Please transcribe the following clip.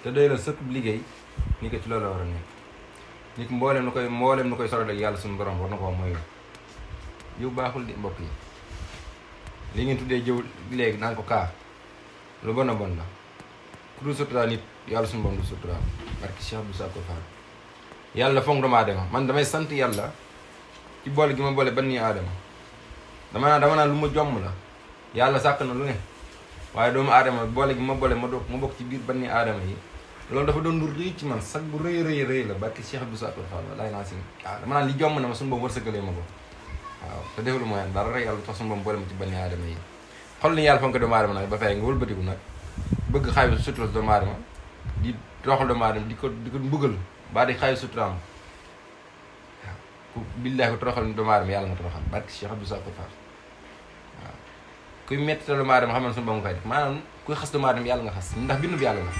te doy la sëkk liggéey ni ko ci loolu la war a nekk nit mboolem nu koy solo ak yàlla suñu borom war na ko mooy yow baaxul di mbokk yi li ngeen tuddee jëw léegi naan ko kaa lu bon a bon la ku dul suturaal nit yàlla suñu borom du suturaal barki Cheikh Abdou Sakor Fall yàlla fonk doomu aadama man damay sant yàlla ci boole gi ma boole ban nii aadama dama naan lu ma jomm la yàlla sàkk na lu ne waaye doomu aadama boole gi ma boole ma bokk ci biir ban nii aadama yi loolu dafa doon lu rëy ci man sax bu rëy la barki Cheikh Abdou Sakor Fall walaay naa si waaw dama naan li jomm na ma suñu boobu wërsëgalee ma ko waaw te defulu mooy dara rek yàlla tax suñu boobu boole ma ci ban nii aadama yi xool ni yàlla fonk doomu aadama nag ba fay nga wëlbatiku nag bëgg xaayu sutura doomu aadama di toroxal doomu aadama di ko mbugal baa di xaayu suturaam waaw ku billahi ko toroxal doomu aadama yàlla nga toroxal barki Cheikh Abdou Sakor Fall waaw kuy metti doomu aadama xam ne suñu ba mu koy def maanaam kuy xas doomu aadama yàlla nga xas ndax bindu bi yàlla la